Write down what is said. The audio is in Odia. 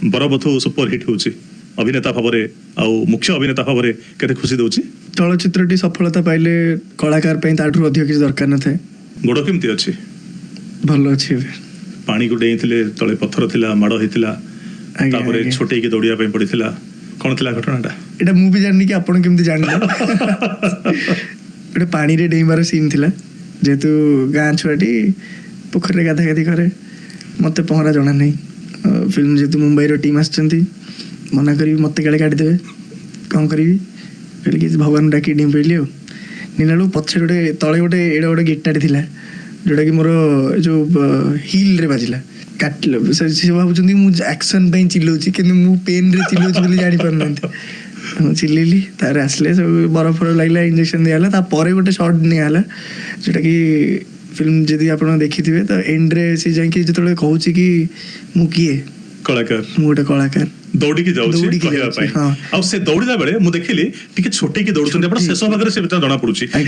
ବରବଧୂ ସୁପର ହିଟ୍ ହେଉଛି। ଅଭିନେତା ଭାବରେ ଆଉ ମୁଖ୍ୟ ଅଭିନେତା ଭାବରେ କେତେ ଖୁସି ଦଉଛି? ଚଳଚ୍ଚିତ୍ରଟି ସଫଳତା ପାଇଲେ କଳାକାର ପାଇଁ ତାଠୁ ଅଧିକ କିଛି ଦରକାର ନଥାଏ। ଗୋଡ଼ କେମିତି ଅଛି? ଭଲ ଅଛି ଏବେ। ପାଣିକୁ ଡେଇଁଥିଲେ, ତଳେ ପଥର ଥିଲା, ମାଡ଼ ହେଇଥିଲା। ତାପରେ ଛୋଟେଇକି ଦୌଡ଼ିବା ପାଇଁ ପଡିଥିଲା। କଣ ଥିଲା ଘଟଣାଟା? ଏଇଟା ମୁଁ ବି ଜାଣିନି କି ଆପଣ କେମିତି ଜାଣିଲେ। ଗୋଟେ ପାଣିରେ ଡେଇଁବାର ସିନ୍ ଥିଲା। ଯେହେତୁ ଗାଁ ଛୁଆଟି, ପୋଖରୀରେ ଗାଧା ଗାଧି କରେ, ମୋତେ ପହଁରା ଜଣା ନାହିଁ। ଫିଲ୍ମ ଯେହେତୁ ମୁମ୍ବାଇର ଟିମ୍ ଆସିଛନ୍ତି, ମନା କରିବି, ମୋତେ କାଳେ କାଟିଦେବେ, କ'ଣ କରିବି କହିଲି କି ଭଗବାନଙ୍କୁ ଡାକି ଡେଇଁ ପଡ଼ିଲି। ଆଉ ଡେଇଁଲା ବେଳକୁ ପଛରେ ଗୋଟେ ତଳେ ଗୋଟେ ଏଇଟା ଗୋଟେ ଗିଟାର ଥିଲା, ଯୋଉଟାକି ମୋର ଏ ଯୋଉ ହିଲ୍ରେ ବାଜିଲା, କାଟିଲା। ସେ ସେ ଭାବୁଛନ୍ତି ମୁଁ ଆକ୍ସନ୍ ପାଇଁ ଚିଲଉଛି, କିନ୍ତୁ ମୁଁ ପେନ୍ରେ ଚିଲଉଛି ବୋଲି ଜାଣିପାରୁନାହାନ୍ତି। ମୁଁ ଚିଲେଇଲି, ତାପରେ ଆସିଲେ ସବୁ, ବରଫ ଫରଫ ଲାଗିଲା, ଇଞ୍ଜେକ୍ସନ ଦିଆହେଲା। ତାପରେ ଗୋଟେ ସଟ୍ ନିଆହେଲା, ଯୋଉଟାକି ଫିଲ୍ମ ଯଦି ଆପଣ ଦେଖିଥିବେ ତ ଏଣ୍ଡରେ ସେ ଯାଇକି ଯେତେବେଳେ କହୁଛି କି ମୁଁ କିଏ, କଳାକାର, ମୁଁ ଗୋଟେ କଳାକାର। ଦୌଡ଼ିକି ଯାଉଛି ଦୌଡ଼ିକି କହିବା ଯାଉଛି, ପାଇଁ। ହଁ। ଆଉ ସେ ଦୌଡ଼ିଲା ବେଳେ ମୁଁ ଦେଖିଲି ଟିକେ ଛୋଟେଇକି ଦୌଡୁଛନ୍ତି ଆପଣ। ଛୋଟେଇ। ଶେଷ ଭାଗରେ ସେ ଜଣା ପଡୁଛି। ଆଜ୍ଞା।